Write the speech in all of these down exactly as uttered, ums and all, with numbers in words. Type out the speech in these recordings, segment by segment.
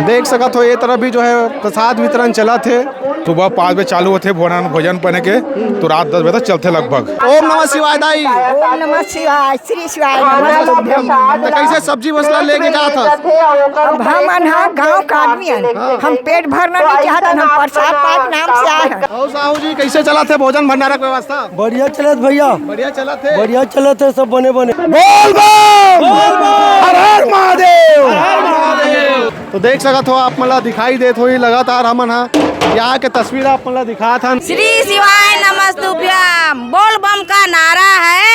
देख सकत हो, ये तरफ भी जो है प्रसाद वितरण चलत हे। सुबह पाँच बजे चालू होथे भोजन, भोजन बने के, तो रात दस बजे तक चलथे लगभग। ओम नमः शिवाय दाई। ओम नमः शिवाय, श्री शिवाय नमः तुभ्यम। तो कैसे सब्जी मसाला लेके जात हस? अब हमन ह गाँव का आदमी हन, हम पेट भरना नहीं चाहत हन, हम प्रसाद पाए के नाम से आए हन। और साहू जी, कैसे चलत हे भोजन भंडारा के व्यवस्थथा? बढ़िया चलत भैया। बढ़िया चलत हे। बढ़िया चलत हे, सब बने बने। बोल बम। हर हर महादेव। तो देख सकत हो, आप मन ला दिखाई देत होही, लगातार हमन ह यहाँ के तस्वीर आप मन ला दिखात हन। श्री शिवाय नमस्तुभ्यम, बोल बम का नारा है।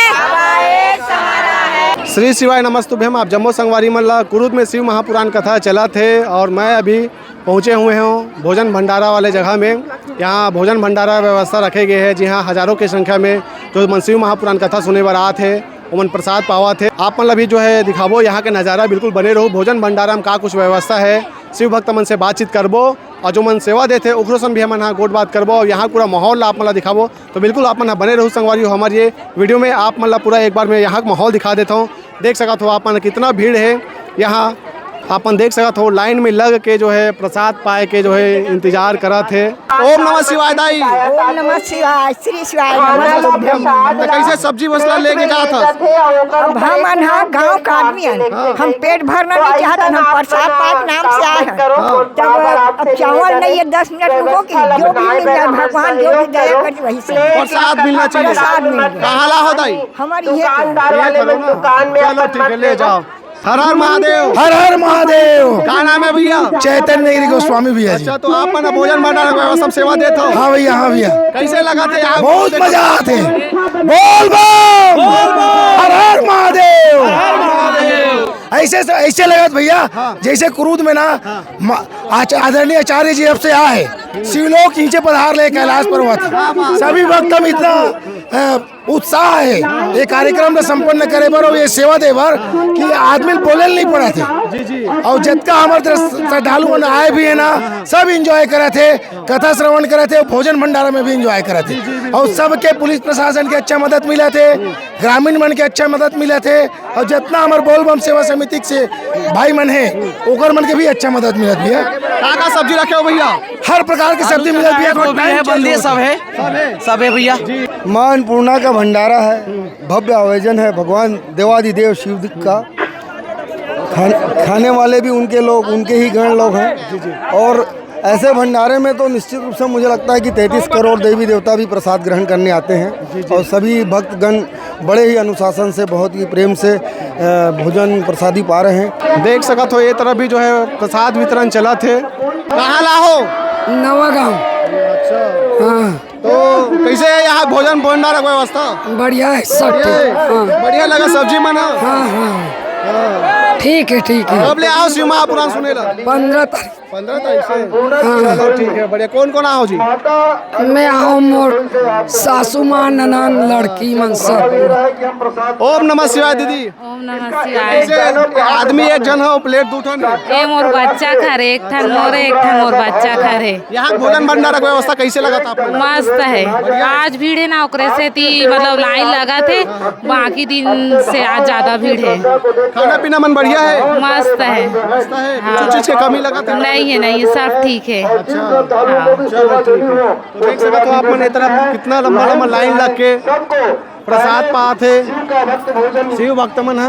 श्री शिवाय नमस्तुभ्यम। आप जम्मो संगवारी मन ला, कुरुद में शिव महापुराण कथा चलत हे और मैं अभी पहुँचे हुए हूँ भोजन भंडारा वाले जगह में। यहाँ भोजन भंडारा व्यवस्था रखे गए हे, जी हाँ, हजारों के संख्या में जो मन शिव महापुराण कथा सुने बर आत हे, ओमन प्रसाद पावत हे। आप मन ला भी जो है दिखाबो यहाँ के नज़ारा, बिल्कुल बने रहू। भोजन भंडारा में का कुछ व्यवस्था हे, शिव भक्त मन से बातचीत करबो और जो मन सेवा देथे ओकरो सन भी हमन ह गोठ बात करबो और यहाँ पूरा माहौल ला आप मन ला दिखाबो। तो बिल्कुल आप मन ह बने रहू संगवारी हो हमर ये वीडियो में। आप मन ला पूरा एक बार मैं यहाँ के माहौल दिखा देता हूँ। देख सकत हो आप मन कितना भीड़ हे यहाँ। आप मन देख सकत हो लाइन में लग के जो है प्रसाद पाए के जो है इंतजार करत हे। ओम नमः शिवाय दाई। ओम नमः शिवाय, श्री शिवाय नमः तुभ्यम। तो कैसे सब्जी मसाला लेके जात हस? अब हमन ह गाँव का आदमी हन, हम पेट भरना नहीं चाहत हन, हम प्रसाद पाए के नाम से आए हन। हाँ। जब अब चावल नहीं है, दस मिनट रुको कि जो भी मिल जाए, भगवान जो भी दया कर वही से। प्रसाद मिलना चाहिए। प्रसाद मिल जाए। कहाँ ला हो दाई? हमारी ये दुकानदार वाले मन दुकान में चलो, ठीक है, ले जाओ। हर हर महादेव। हर हर महादेव। का नाम है भैया? चैतन्य गिरी गोस्वामी भैया जी। अच्छा, तो आप मन भोजन भंडारा के सब सेवा देत हो? हाँ भैया, हाँ भैया। कैसे लगत हे आप? बहुत मजा आत हे। बोल बम। हर हर महादेव। ऐसे से, ऐसे लगत भैया, हाँ। जैसे कुरुद में ना, हाँ। म-, आच-, आदरणीय आचार्य जी अब से आए, शिवलोक नीचे पधार ले कैलाश पर्वत। हाँ, हाँ। सभी भक्त हम इतना, अ, उत्साह हे ये कार्यक्रम ला संपन्न करे बर और ये सेवा दे बर कि आदमी बोले नहीं पड़त हे। जी, जी। और जतका हमर तरफ श्रद्धालु मन आए भी है ना, सब एंजॉय करत हे, कथा श्रवण करत हे, भोजन भंडारा में भी एंजॉय करत हे। जी, जी, बिल्कुल। और सबके पुलिस प्रशासन के अच्छा मदद मिलत हे, ग्रामीण मन के अच्छा मदद मिलत हे, और जितना हमर बोल बम सेवा समिति से भाई मन हे, ओकर मन के भी अच्छा मदद मिलत भैया। का का सब्जी रखे हो भैया? हर प्रकार के सब्जी मिलत भैया। गोभी है, बंदी सब है। सब है? सब है भैया। जी। माँ अन्नपूर्णा का भंडारा है, भव्य आयोजन है, भगवान देवादिदेव शिव का। खान-, खाने वाले भी उनके लोग, उनके ही गण लोग हैं। जी, जी। और ऐसे भंडारे में तो निश्चित रूप से मुझे लगता है कि तैंतीस करोड़ देवी देवता भी प्रसाद ग्रहण करने आते हैं। जी, जी। और सभी भक्तगण बड़े ही अनुशासन से, बहुत ही प्रेम से, अ, भोजन प्रसादी पा रहे हैं। देख सकत हो, ये तरफ भी जो है प्रसाद वितरण चलत हे। कहाँ ला हो? नवा गाँव। अच्छा। हाँ। तो कैसे है यहाँ भोजन भंडारा की व्यवस्था? बढ़िया है, सब बढ़िया ठीक। है? हाँ। बढ़िया लगा सब्जी मन? हाँ, हाँ। हाँ। ठीक है, ठीक है। कब ले आओ शिव महापुराण सुने ला? पन्द्रह तारीख। पन्द्रह तारीख से? हाँ। चलो, ठीक है, बढ़िया। कौन कौन आओ जी? मैं आऊँ, मोर सासू माँ, ननद, लड़की मन सब। ओम नमः शिवाय दीदी। ओम नमः शिवाय। कैसे आदमी एक झन हो, प्लेट दू ठन हे? ए मोर बच्चा खाथे, एक ठन मोर, एक ठन मोर बच्चा खाथे। यहाँ भोजन भंडारा की व्यवस्था कैसे लगत हे आप मन? मस्त है। आज भीड़ है ना, ओकरे सेती मतलब लाइन लगत हे, बाकी दिन से आज ज्यादा भीड़ है। खाना पीना मन बढ़िया है? मस्त है। मस्त है? हाँ। कुछ चीज के कमी लगत हे? नहीं है, नहीं है, सब ठीक है। अच्छा। हाँ। चलो, ठीक है। तो देख सकत हो आप मन, ए तरफ कितना लंबा लंबा लाइन लग के प्रसाद पात हे शिव भक्त मन ह।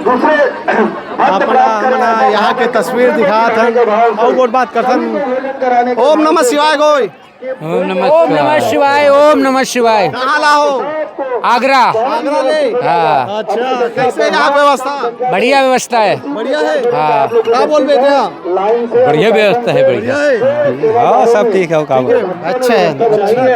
अपना, अपना यहाँ के तस्वीर दिखात हन, अउ गोठ बात करथन। ओम नमः शिवाय गोय। ओम नमः ओम नमः शिवाय। शिवाय, ओम नमः शिवाय। कहाँ ला हो? आगरा। आगरा ले? हाँ। अच्छा, कैसे यहाँ व्यवस्था? बढ़िया व्यवस्था है। बढ़िया है? हाँ। का बोलबे क्या? बढ़िया व्यवस्था है, बढ़िया। बढ़िया है? हाँ, सब ठीक है, का बोल। अच्छा है। अच्छा,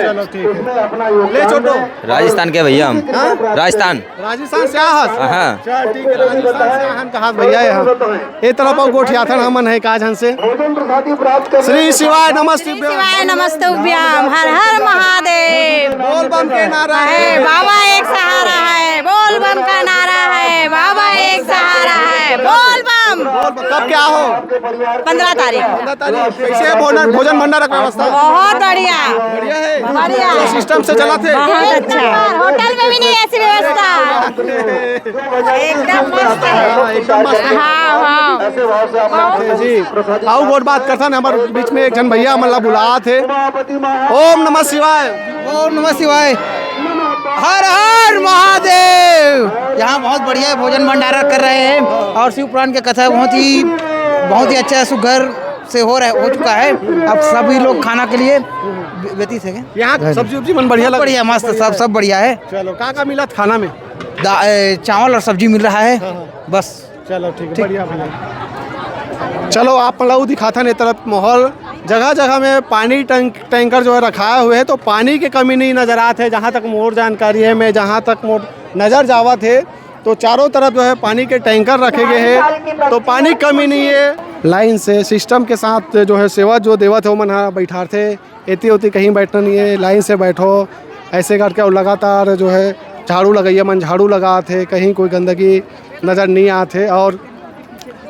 चलो, ठीक है। ले छोटो। राजस्थान के भैया हम। हाँ? राजस्थान। राजस्थान से आहस? हाँ। चल, ठीक है, राजस्थान से आहन कहास भैया यहाँ। ए तरफ अउ गोठियाथन हमन है का झन से। श्री शिवाय नमस्तुभ्यम। शिवाय नमस्तुभ्यम, हर हर महादेव। बोल बम के नारा है। है, बाबा एक सहारा है, बोल बम का नारा है, बाबा एक सहारा है, बोल बम। कब क्या हो? पंद्रह तारीख। पंद्रह तारीख। कैसे है भोजन, भोजन भंडारा का व्यवस्था? बहुत बढ़िया। बढ़िया है। बढ़िया। तो सिस्टम से चला थे? बहुत अच्छा। होटल में भी नहीं ऐसी व्यवस्था। एकदम मस्त है। हाँ, एकदम मस्त है। हाँ, हाँ। जी। आओ, गोठ बात करथन, हमर बीच में एक झन भैया हमन ला बुलात हे। ओम नमः शिवाय। ओम नमः शिवाय। हर हर महादेव। यहाँ बहुत बढ़िया भोजन भंडारा कर रहे हैं और शिव पुराण की कथा बहुत ही, बहुत ही अच्छा सुघर से हो रहा, हो चुका है। अब सभी लोग खाना के लिए व्यतीत है। यहाँ सब्जी उब्जी मन बढ़िया लग बढ़िया, मस्त, सब, सब बढ़िया है। चलो, का का मिला खाना में? दा-, ए, चावल और सब्जी मिल रहा है। हाँ, हाँ। बस। चलो, ठीक है, बढ़िया, बढ़िया। चलो, आप मन ला दिखाथन ए तरफ माहौल। जगह जगह में पानी टैंक-, टैंकर जो है रखाए हुए है, तो पानी के कमी नहीं नजर आत है। जहाँ तक मोर जानकारी है, मैं जहाँ तक मोर नजर जावत है, तो चारों तरफ जो है पानी के टैंकर रखे गए हैं, तो पानी की कमी नहीं है। लाइन से सिस्टम के साथ जो है सेवा जो देवत है, ओमन ह बैठारथे। एती ओती कहीं बैठना नहीं है, लाइन से बैठो, ऐसे करके। और लगातार जो है झाड़ू लगइया मन झाड़ू लगात हे, कहीं कोई गंदगी नज़र नहीं आत हे। और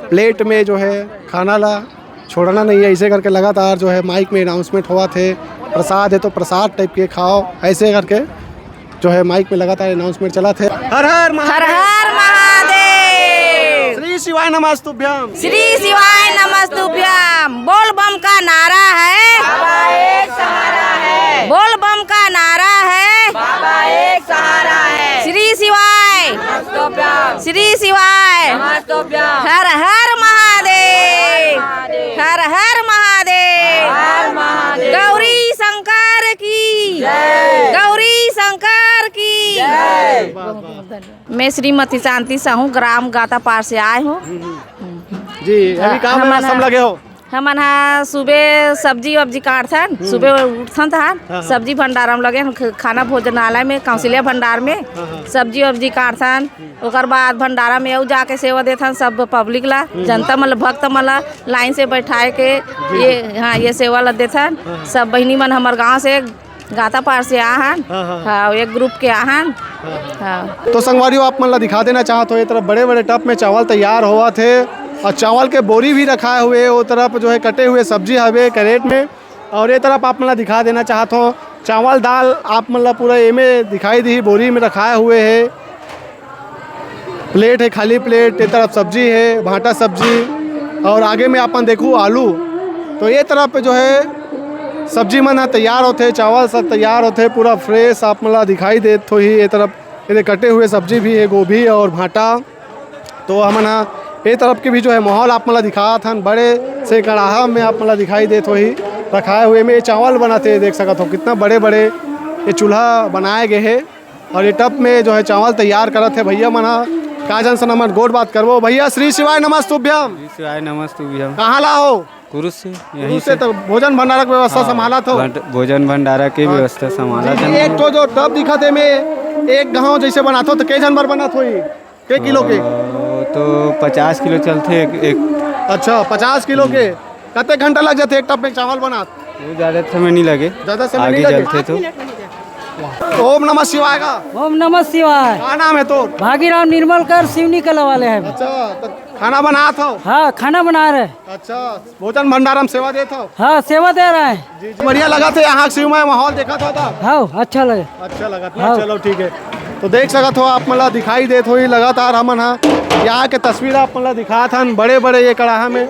प्लेट में जो है खाना ला छोड़ना नहीं है, ऐसे करके लगातार जो है माइक में अनाउंसमेंट होवत हे। प्रसाद है तो प्रसाद टाइप के खाओ, ऐसे करके जो है माइक में लगातार अनाउंसमेंट चलत हे। हर हर हर महादेव। हर महादेव। श्री शिवाय नमस्तुभ्यम। श्री शिवाय नमस्तुभ्यम। बोल बम का नारा है, बाबा एक सहारा है। बोल बम का नारा है, बाबा एक सहारा है। श्री शिवाय नमस्तुभ्यम। श्री शिवाय नमस्तुभ्यम। हर हर महादेव। हर हर महादेव। हर महादेव। गौरी शंकर की जय। गौरी शंकर की जय। मैं श्रीमती शांति साहू, ग्राम गातापार से आए हूँ। जी, अभी काम में हमन मस्त ह, लगे हो? हमन ह सुबह सब्जी वब्जी काटथन, हम्म। सुबह उठथन तहन हाँ, हाँ। सब्जी भंडार में लगे हन, ख-, खाना भोजनालय में, कौशल्या भंडार में हाँ, हाँ। सब्जी वब्जी काटथन। ओकर बाद भंडारा में अउ जाके सेवा देथन सब पब्लिक ला, हम्म। जनता मन ला, भक्त मन ला लाइन से बैठाए के जी, ये, जी। हाँ, ये सेवा ला देथन। हाँ, हाँ। सब बहिनी मन हमर गांव से गातापार से आहन। हाँ, हाँ, हाँ। हाँ, एक ग्रुप के आहन। हाँ, हाँ। हाँ। तो संगवारियों, आप मन ला दिखा देना चाहत हो, ये तरफ बड़े-बड़े टब में चावल तैयार होवत हे और चावल के बोरी भी रखाए हुए हे। वो तरफ जो है कटे हुए सब्जी हवे कैरेट में और ये तरफ आप मन ला दिखा देना चाहत हो, चावल दाल आप मन ला पूरा एमे दिखाई दी, बोरी में रखाए हुए हे। प्लेट है, खाली प्लेट, ये तरफ सब्जी है, भाटा सब्जी, और आगे में अपन देखू आलू। तो ये तरफ पे जो है सब्जी मन ह तैयार होथे, चावल सब तैयार होथे, पूरा फ्रेश आप मन ला दिखाई देत होही। ये तरफ ये दे कटे हुए सब्जी भी है, गोभी और भाटा। तो हमन ह ये तरफ के भी जो है माहौल आप मन ला दिखात हन, बड़े से कड़ाहा में आप मन ला दिखाई देत होही रखाए हुए में ये चावल बनत हे। देख सकत हो कितना बड़े बड़े ये चूल्हा बनाए गए है। और ये टब में जो है चावल तैयार करत हे भैया मन ह। का जन से हमन गोठ बात करबो। भैया श्री शिवाय नमस्तुभ्यम। श्री शिवाय नमस्तुभ्यम। कहाँ ला हो? कुरुस से, यहीं कुरुस से। तो भोजन भंडारक व्यवस्था हाँ, संभालत हो? भंड-, भोजन भंडारा के हाँ। व्यवस्था संभालत जी, हन। एक ठो जो टब दिखत हे में एक घाव जैसे बनात हो तो के झन बर बनत होही? के किलो के? अ, तो पचास किलो चलथे एक, एक। अच्छा, पचास किलो के। कते घंटा लग जाथे एक टब में चावल बनात? वो ज्यादा समय नहीं लगे। ज्यादा समय आगे नहीं लगे? जलथे तो। ओम नमः शिवाय का। ओम नमः शिवाय। का नाम है तोर? भागीराम निर्मल कर, सिवनी कला वाले हैं। अच्छा, तो खाना बनात हो? हाँ, खाना बना रहे। अच्छा, भोजन भंडारा में सेवा देत हो? हाँ, सेवा दे रहे हैं। जी, जी। बढ़िया लगत हे यहाँ के शिव में माहौल देखत हो तो? हाँ, अच्छा लगे। अच्छा लगत हे, हाँ। चलो ठीक है। तो देख सकत हो आप मन ला दिखाई देत होही लगातार हमन ह यहाँ के तस्वीर आप मन ला दिखात हन। बड़े बड़े ये कड़ाहा में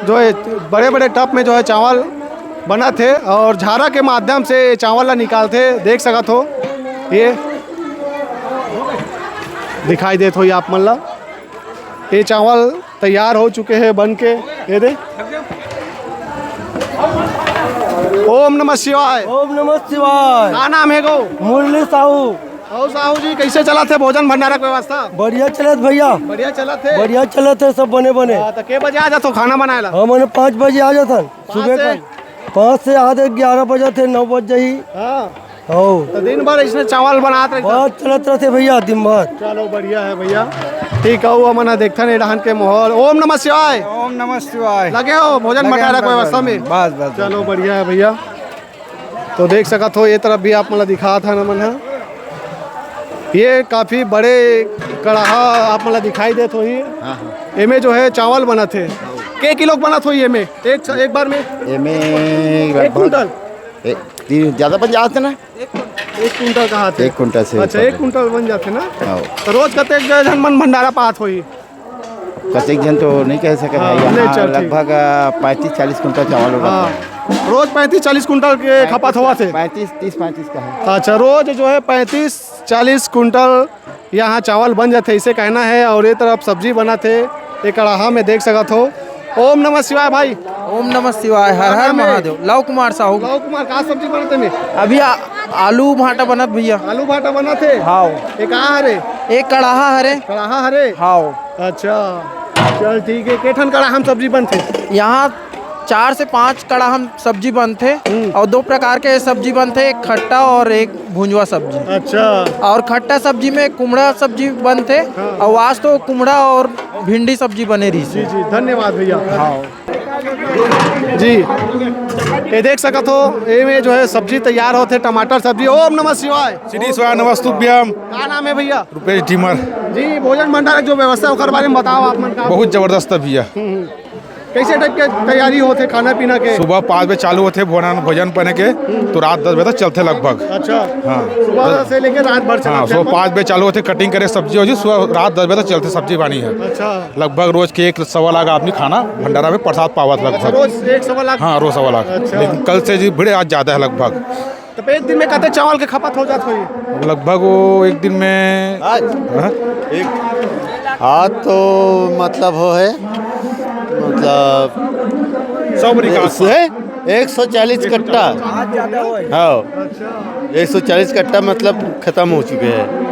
जो है बड़े बड़े टब में जो है चावल बनत हे और झारा के माध्यम से ये चावल ला निकालथे। देख सकत हो ये दिखाई देत होही आप मन ला ये चावल तैयार हो चुके हैं बन के। ये दे। ओम नमः शिवाय। ओम नमः शिवाय। का नाम है गो? मुरली साहू। और साहू जी, कैसे चलत हे भोजन भंडारा के व्यवस्था? बढ़िया चलत भैया। बढ़िया चलत हे? बढ़िया चलत हे, सब बने बने। हाँ, तो के बजे आ जात हो खाना बनाए ला? हमन पाँच बजे आ जाथन पाँच सुबह से? का। पाँच से आधे ग्यारह बजे थे, नौ बज जाही। हाँ। हो। तो दिन भर इसने चावल बनात रहे? बहुत चलत रहते भैया, दिन भर। चलो, बढ़िया है भैया। ठीक है, वो हमन देखथन ए डहान के माहौल। ओम नमः शिवाय। ओम नमः शिवाय। लगे हो भोजन लगे भंडारा हम कोई व्यवस्था में? बस, बस, बस। चलो, बढ़िया है भैया। तो देख सकत हो, ये तरफ भी आप मन ला दिखात हन हमन ह। ये काफी बड़े कड़ाहा आप मन ला दिखाई देत होही। हाँ, हाँ। एमे जो है चावल बनत हे। के किलो के बनत होही एमे एक, एक बार में? एमे एक लगभग कुंटल? ए, तीन, ज्यादा बन जात हे ना। एक कुंटल कहा थे? एक कुंटल से अच्छा, ऊपर। एक कुंटल बन जाथे ना। हाँ। तो रोज कतेक झन मन भंडारा पात होही? कतेक झन तो नहीं कह सकत हाँ, है, नहीं, यहाँ चल, ठीक। लगभग, आ, पैंतीस चालीस कुंटल चावल होगा। हाँ, रोज पैंतीस चालीस कुंटल के खपत होवत हे। पैंतीस, तीस पैंतीस का है। अच्छा, रोज जो है पैंतीस चालीस कुंटल यहाँ चावल बन जाथे, इसे कहना है। और ये तरफ सब्जी बनत हे, ये कड़ाहा में देख सकत हो। ओम नमः शिवाय भाई। ओम नमः शिवाय, हर का हर नाम है? महादेव। लव कुमार साहू। लव कुमार, का सब्जी बनत हे में? अभी आ-, आलू भाटा बनत भैया। आलू भाटा बनत हे? हाव। ये का हरे? एक कड़ाहा हरे। कड़ाहा हरे? हाव। अच्छा, चल ठीक है। के ठन कड़ाहा में सब्जी बनथे? यहाँ चार से पांच कड़ाहा में सब्जी बनथे हम्म। और दो प्रकार के सब्जी बनथे, एक खट्टा और एक भुंजवा सब्जी। अच्छा। और खट्टा सब्जी में कुमड़ा सब्जी बनथे हाँ। और आज तो कुमड़ा और भिंडी सब्जी बने रही जी, जी, धन्यवाद भैया। हाँ। जी, ये देख सकत हो, ये में जो है सब्जी तैयार होथे, टमाटर सब्जी। ओम नमः शिवाय। श्री शिवाय नमस्तुभ्यम। का नाम है भैया? रुपेश ढीमर। जी, भोजन भंडार के जो व्यवस्था है, ओकर बारे में बताओ आप मन का। बहुत जबरदस्त है भैया। हम्म, हम्म। कैसे टाइप के तैयारी होथे खाना पीना के? सुबह पाँच बजे चालू होथे भोजन, भोजन बने के, तो रात दस बजे तक चलथे लगभग। अच्छा। हाँ। सुबह से लेके रात भर हाँ, चलथे सुबह मतलब? पाँच बजे चालू होथे कटिंग करे सब्जी हो जी, सुबह रात दस बजे तक चलथे सब्जी पानी है। अच्छा। लगभग रोज के एक सवा लाख आदमी खाना भंडारा में प्रसाद पावत अच्छा, लगभग। रोज एक सवा लाख? हाँ, रोज सवा लाख। अच्छा। लेकिन कल से जी भीड़ आज ज्यादा है लगभग। तो एक दिन में कते चावल के खपत हो जात होही? लगभग वो एक दिन में आज? हाँ? एक आज तो मतलब हो है, मतलब सौ बोरी का आसपास। एक सौ चालीस कट्टा। हाँ, एक सौ चालीस कट्टा मतलब खत्म हो चुके हैं।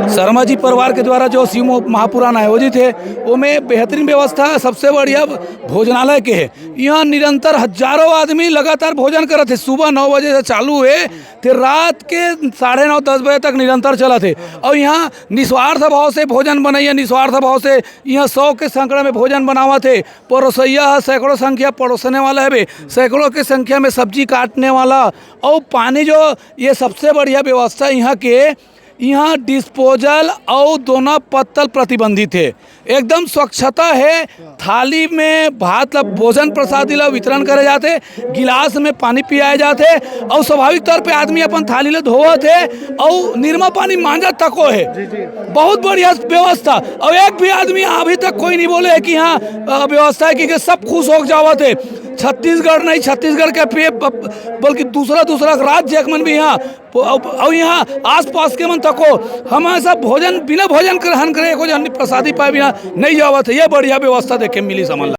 शर्मा जी परिवार के द्वारा जो शिव मो-, महापुराण आयोजित है, वो में बेहतरीन व्यवस्था, सबसे बढ़िया भोजनालय के है। यहाँ निरंतर हजारों आदमी लगातार भोजन करत हे। सुबह नौ बजे से चालू हे, ते रात के साढ़े नौ, दस बजे तक निरंतर चलत हे। और यहाँ निस्वार्थ भाव से भोजन बनइया, निस्वार्थ भाव से यहाँ सौ के संकड़ा में भोजन बनावत हे। परोसइया ह सैकड़ों संख्या परोसने वाला हवे, सैकड़ों के संख्या में सब्जी काटने वाला। और पानी जो ये सबसे बढ़िया व्यवस्था यहाँ के, यहाँ डिस्पोजल अउ दोना पत्तल प्रतिबंधित हे। एकदम स्वच्छता हे। थाली में भात ला, भोजन प्रसादी ला वितरण करे जाथे, गिलास में पानी पियाए जाथे अउ स्वाभाविक तौर पे आदमी अपन थाली ला धोवत हे अउ निरमा पानी मांजत तको हे। जी, जी। बहुत बढ़िया व्यवस्था। अउ एक भी आदमी अभी तक कोई नहीं बोले है कि यहाँ, अ, व्यवस्था है, क्योंकि सब खुश हो जावत हे। छत्तीसगढ़ नहीं, छत्तीसगढ़ के पे-, ब-, बल्कि दूसरा, दूसरा राज्य के मन भी यहाँ प-, अउ, अउ यहाँ आसपास के मन तको हमेशा भोजन, बिना भोजन ग्रहण करे एको जन प्रसादी पाए बिना नहीं जावत हे। ये बढ़िया व्यवस्था देखे मिली समझ ला।